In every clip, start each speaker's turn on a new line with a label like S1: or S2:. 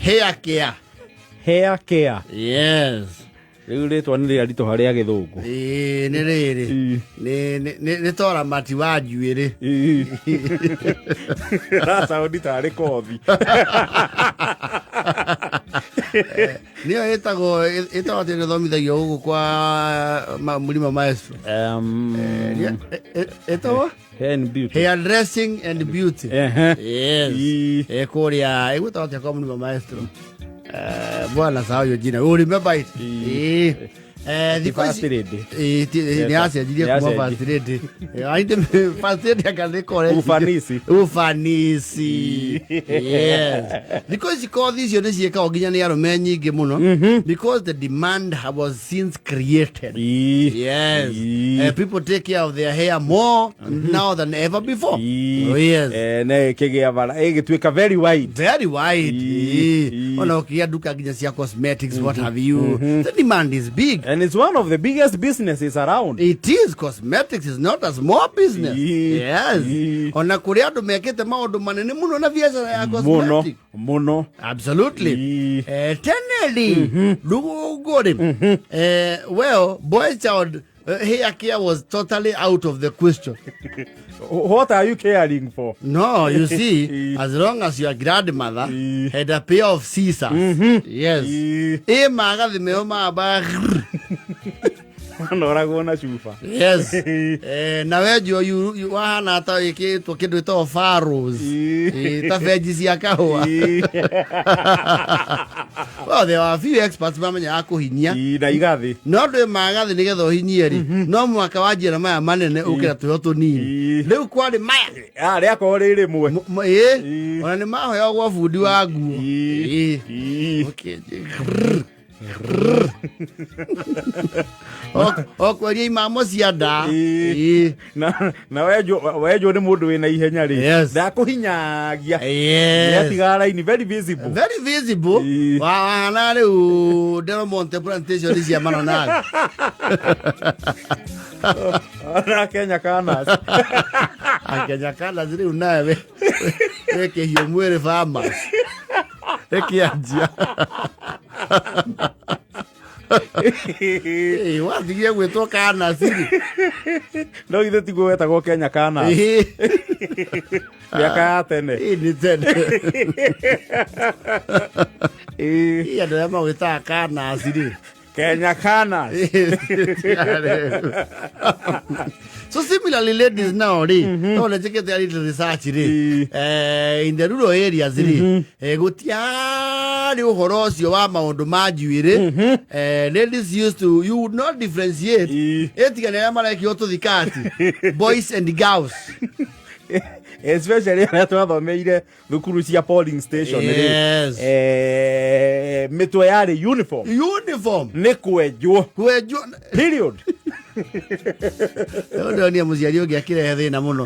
S1: Hair care.
S2: Hair care.
S1: Yes.
S2: Rĩu rĩtwa nĩ rĩa ritũha rĩa gĩthũngũ.
S1: Ĩĩ, nĩ rĩrĩ. Nĩ toramati wa njuĩrĩ.
S2: Racaũndi tarĩ kothi.
S1: Nĩyo ĩtagwo atĩ nĩthomithagio gũkũ kwa Mũrima Maestro. Ĩtagwo
S2: Hair and beauty.
S1: Hair dressing and beauty. Yes. Kũrĩa ĩgwĩtagwo atĩa kwa Mũrima Maestro? Bwana sahau hiyo jina. You remember it? Thikũ
S2: First
S1: ici
S2: lady.
S1: Nĩ acenjirie kuma
S2: Nĩ
S1: first lady. Aite first lady anga nĩ college.
S2: Ufanisi.
S1: Ufanisi. Yes. Thikũ ici kothi icio nĩ ciĩkagwo nginya nĩ arũme nyingĩ mũno because the demand was since created. Yes. People take care of their hair more now than ever before. Oh, yes.
S2: Na ĩkĩgĩa bara ĩgĩtuĩka very wide.
S1: Very wide. Ona ũkĩgĩa nduka nginya cia cosmetics, what have you. The demand is big.
S2: And it's one of the biggest businesses around.
S1: It is. Cosmetics is not a small business. Yes. Ona kũrĩ andũ mekĩte maũndũ manene mũno na biacara ya
S2: Mũno
S1: cosmetic.
S2: Mũno.
S1: Absolutely. Tene rĩ, rũgongo rĩ, well, boy child hair care was totally out of the question.
S2: What are you caring for?
S1: No, you see, as long as your grandmother had a pair of scissors. Yes. Ĩ magathi meo mamba.
S2: Manoragwo na cuba.
S1: Yes. Na wenjwo wahana ta wĩkĩtwo kĩndũ ĩtagwo farrows. Ta benji cia kahũa. Well, there were a few experts mamenyaga kũhinyia.
S2: Na igathĩ.
S1: No ndwĩ magathĩ nĩgetha ũhinyie rĩ, no mwaka wanjie na maya manene ũkĩra tũheo tũnini. Rĩu kwarĩ maya.
S2: Ah, rĩakorwo rĩ rĩmwe.
S1: Ĩ, ona nĩ mahoyagwo gwa bundi wa nguo. Ũkĩnjĩ- Okweria imamo cia nda.
S2: Na wenjwo nĩ mũndũ wĩna ihenya rĩ, ndakũhinyagia. Nĩatigaga raini very visible.
S1: Very visible. Wahana rĩu Del Monte plantation cia mananathi.
S2: Na Kenya Canas.
S1: Kenya Canas rĩu nawe wĩ kĩhiũ mwĩrĩ farmers ĩkĩanjia. Ĩ, watigire gwĩtwo Canas rĩ.
S2: No ithe tiguo wetagwo Kenya Canas mĩaka ya tene?
S1: Ĩ, nĩ tene. Ĩ, andũ arĩa magwĩtaga Canas rĩ.
S2: Kenya Canas.
S1: So similarly, ladies now rĩ, no njĩkĩte a little research rĩ, in the rural areas rĩ, gũtiarĩ ũhoro ũcio wa maũndũ ma njuĩrĩ. Ladies used to, you would not differentiate ĩtiga nĩ arĩa marekĩrwo tũthikati, boys and girls.
S2: Especially arĩa twathomeire thukuru cia polling station rĩ. Mĩtwe yarĩ uniform.
S1: Uniform.
S2: Nĩ kwenjwo.
S1: Kwenjwo.
S2: Period.
S1: Rĩu ndĩronire mũciari ũngĩ akĩrehe thĩna mũno.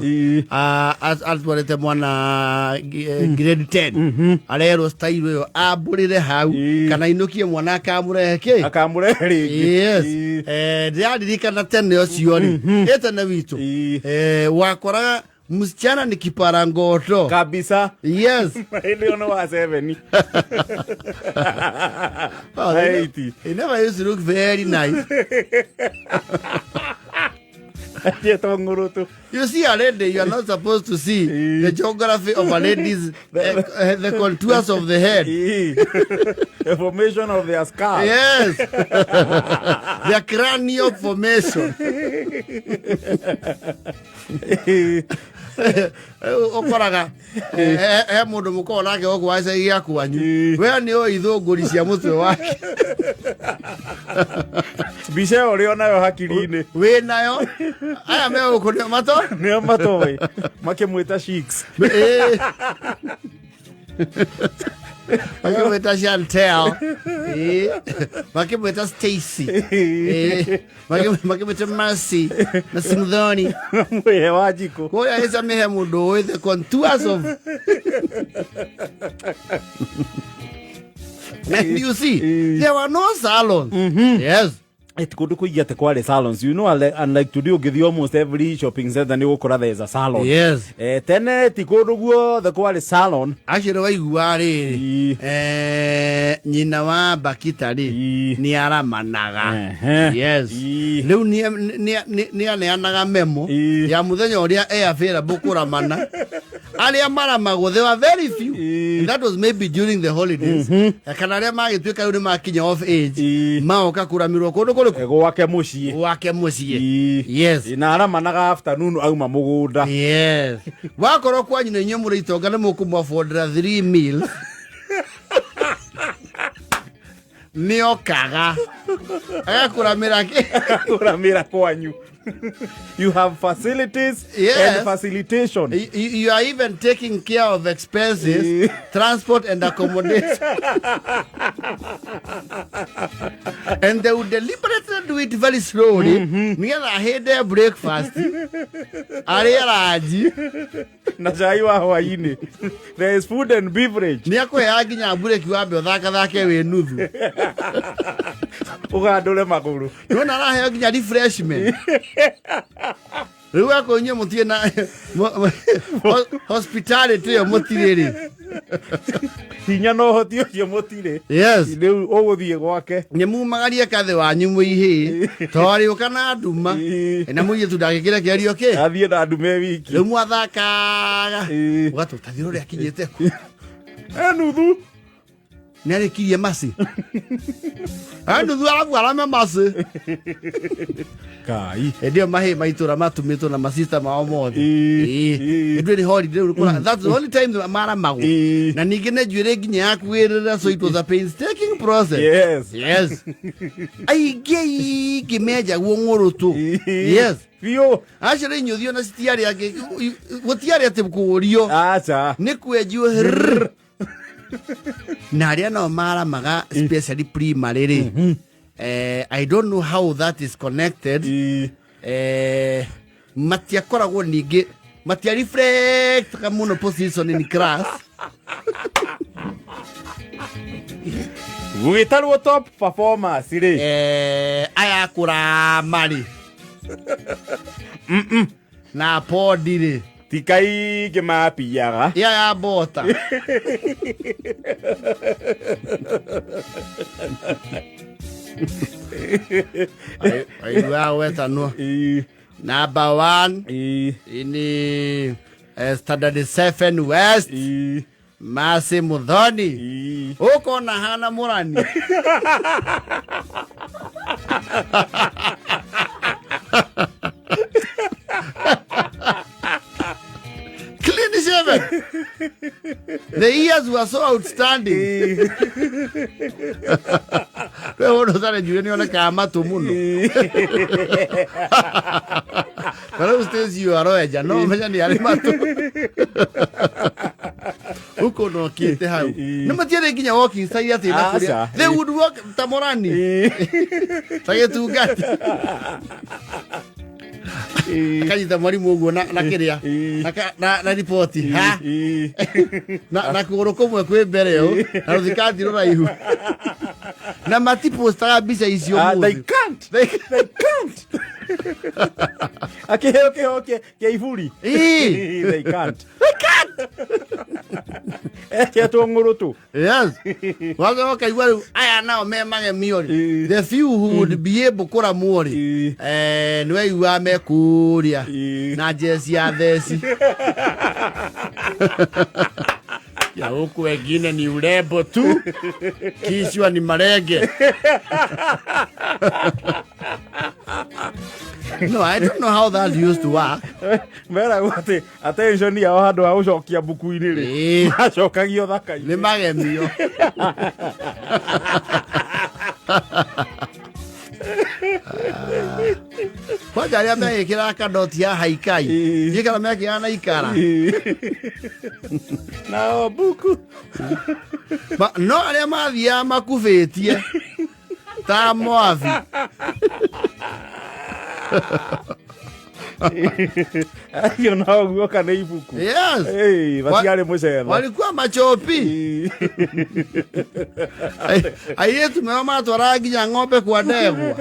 S1: Atwarĩte mwana grade 10, arerwo style ĩyo ambũrĩre hau kana inũkie mwana akamũrehe kĩ.
S2: Akamũrehe rĩngĩ.
S1: Yes. Ndĩraririkana tene ũcio rĩ, ĩ tene witũ, wakoraga msichana ni kipara ngoto.
S2: Kabisa.
S1: Yes.
S2: Hĩndĩ ĩyo nĩ wa seven.
S1: Oh, they,
S2: Eighty.
S1: they never used to look very nice.
S2: Jetwo ng'ũrũtũ.
S1: You see a lady, you are not supposed to see the geography of a lady's, the contours of the head.
S2: The formation of their skull.
S1: Yes. The cranial formation. Rĩu ũkoraga he mũndũ mũkoragwo nake gũkũ wa gĩcagi gĩa kwanyu, we nĩ ũĩ ithũngũri cia mũtwe wake.
S2: Mbica ĩyo ũrĩ onayo hakiri-inĩ.
S1: Wĩ nayo, aya me gũkũ nĩo mato
S2: Nĩo matoĩ makĩmwĩta chicks.
S1: Ĩ. Makĩmwĩta Chantel. Ĩ. Makĩmwĩta Stacy. Ĩ. Makĩmwĩta Mercy na Simthoni.
S2: Mwĩhe wa njikũ.
S1: Kũrĩa ĩcamĩhe mũndũ ũĩ the contours of. And you see, there were no salons. Yes.
S2: Ti kũndũ kũingĩ atĩ kwarĩ salons, unlike today, ũngĩthiĩ almost every shopping center nĩ ũgũkora there is a salon. Tene ti kũndũ guothe kwarĩ salon.
S1: Acio nĩ waigua rĩrĩ, nyina wa Bakita rĩ, nĩ aramanaga. Rĩu nĩ aneanaga memo ya mũthenya ũrĩa e available kũramana. Arĩa maramagwo, they were very few. And that was maybe during the holidays. Kana arĩa magĩtuĩka rĩu nĩ makinya of age, maoka kũramirwo kũndũ kũrĩkũ?
S2: Gwake mũciĩ.
S1: Gwake mũciĩ.
S2: Na aramanaga afternoon auma mũgũnda.
S1: Yes, wakorwo kwanyu nĩ inyuĩ mũrĩ itonga, nĩ mũkũmũafordera 3 meals, nĩokaga agakũramĩra kĩ?
S2: Kũramĩra kwanyu, you have facilities and facilitation.
S1: You are even taking care of expenses, transport and accommodation, and they would deliberately do it very slowly nĩgetha ahĩnde breakfast, arĩe ranji
S2: na cai wa hwainĩ. There is food and beverage.
S1: Nĩ akũheaga nginya mburĩki, wambe ũthakathake wĩ nuthu.
S2: Ũgandũre magũrũ.
S1: Nĩwona araheo nginya refreshment. Rĩu akorwo inyuĩ mũtirĩ na hospitality ĩyo, mũtirĩ rĩ.
S2: Hinya na ũhoti ũcio mũtirĩ. Rĩu ũgũthiĩ gwake.
S1: Nĩ mumagarie kathĩ wanyu mũihĩ twarĩũka na nduma. Na mũirĩtu ndangĩkĩre kĩario kĩ.
S2: Athiĩ na ndume wiki.
S1: Rĩu mwathakaga, ũgatũtathira ũrĩa akinyĩte ku.
S2: E nuthu.
S1: Nĩ arĩkirie maci e nuthu, arabu arame maci.
S2: Kai.
S1: Hĩndĩ ĩyo mahĩ maitũra matumĩtwo na macista mao mothe. Hĩndĩ ĩrĩ holiday rĩu that's the only time maramagwo. Na ningĩ nĩ njuĩrĩ nginya ya kwĩrĩra, so it was a painstaking process. Yes, aingĩ aingĩ menjagwo ng'ũrũtũ.
S2: Biũ.
S1: Acio nĩ inyuthi ona citiarĩ angĩ, gũtiarĩ atĩ kũũrio.
S2: Aca.
S1: Nĩ kwenjio hrrr. Na arĩa nao maramaga, especially primary rĩ, I don't know how that is connected. Matiakoragwo ningĩ matia reflectaga mũno position in class.
S2: Gũgĩtarwo top performance rĩ,
S1: aya kũrama rĩ na podi rĩ,
S2: ti kaingĩ mapiaga.
S1: Iya ya bota. Waigua wetanwo number one in standard 7 West, Masi Muthoni, ũkona hana mũrani. Clean shaven, the ears were so outstanding. We mũndũ ũtarĩ njuĩrĩ nĩ onekaga matũ mũno. Na rĩu stage ĩyo aroenja no menya nĩ arĩ matũ huko nokĩte hau. Nĩ matiarĩ nginya walking style atĩ na kũrĩa.
S2: Aca.
S1: They would walk ta mũrani, ta gĩtungati, akanyita mwarimũ ũguo na kĩrĩa na riboti ha na kũgũrũ kũmwe kwĩ mbere ũũ na rũthikati rũraihu, na matipostaga mbica icio.
S2: Ah, they
S1: Mũthĩ.
S2: can't. They can't. Akĩheo kĩheo kĩa iburi. They can't.
S1: They can't.
S2: Eketwo ng'ũrũtũ.
S1: Yes, waza ũkaigua rĩu aya nao me magemio rĩ, the few who would be able kũramwo rĩ, nĩ waiguaga me kũrĩa na jeci ya theci ya huku, wengine ni urembo tu, kichwa ni marenge. No, I don't know how that used to work.
S2: Meragwo atĩ attention yao handũ ha gũcokia mbuku-inĩ rĩ, macokagio
S1: nĩ
S2: thaka-inĩ.
S1: Magemio. Kwanja arĩa megĩkĩraga kadoti ya haikai, gĩkara mekĩraga na ikara.
S2: Nao mbuku.
S1: No arĩa mathiaga makubĩtie ta mwabi.
S2: Acio no guoka nĩ ibuku.
S1: Yes.
S2: Ĩĩ, matiarĩ mũcetho.
S1: Walikuwa machopi. Airĩtu meo matwaraga nginya ng'ombe kwa ndegwa.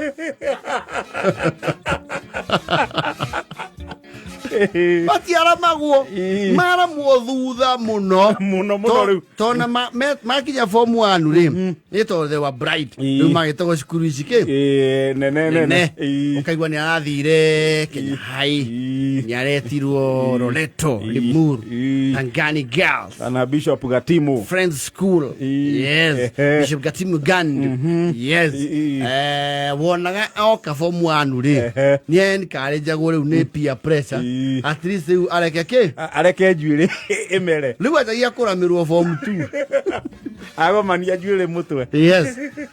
S1: Matiaramagwo. Maramwo thutha mũno.
S2: Mũno mũno rĩu.
S1: Tona makinya form 1 rĩ, nĩ tondũ they were bright. Rĩu magĩtagwo cukuru ici kĩ?
S2: Ĩĩ, nene nene.
S1: Nene.
S2: Ĩĩ.
S1: Ũkaigua nĩ arathire Kenya High.
S2: Ĩĩ.
S1: Nĩ aretirwo Loreto, Limuru, Pangani Girls.
S2: Kana Bishop Gatimu.
S1: Friends School. Yes. Bishop Gatimu Gandu. Yes. Wonaga oka form 1 rĩ. Nĩ encourageagwo rĩu nĩ peer pressure. At least rĩu areke kĩ?
S2: Areke njuĩrĩ ĩmere.
S1: Rĩu anjagia kũramĩrwo form 2.
S2: Agomania njuĩrĩ mũtwe.
S1: Yes.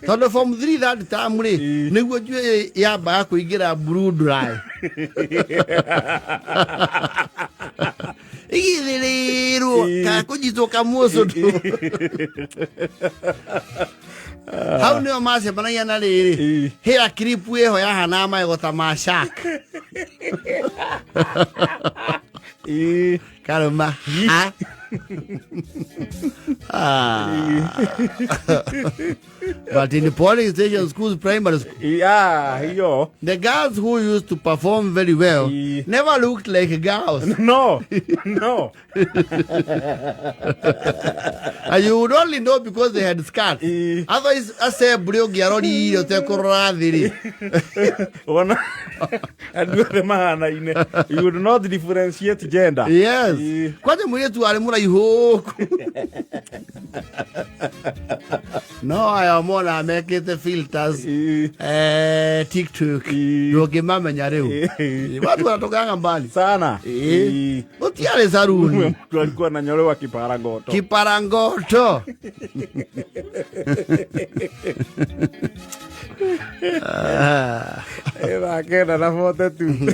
S1: Tondũ form 3 third term rĩ, nĩguo njuĩrĩ yambaga kũingĩra blue dry. Igithĩrĩrwo kana kũnyitwo kamũcũ. Hau nĩo macemanagia na rĩrĩ. Hair clip ĩho yahanaga magego ta ma shark. Karũma. Ha. But in the polling station schools, primary school,
S2: Yeah, hiyo.
S1: the girls who used to perform very well never looked like girls.
S2: No, no.
S1: And you would only know because they had skirts. Otherwise, assembly ũngĩarorire ũtekũrora thĩ rĩ.
S2: Ona andũ othe mahanaine. You would not differentiate gender.
S1: Yes. Kwanja mũirĩtu warĩ mũraihu. No aya monaga mekĩte filters. TikTok. Ndũngĩmamenya rĩu. Watu wanatokaga mbali.
S2: Sana.
S1: Gũtiarĩ saruni.
S2: Mtu alikuwa ananyolewa kiparangoto.
S1: Kiparangoto.
S2: Thaa 9:42.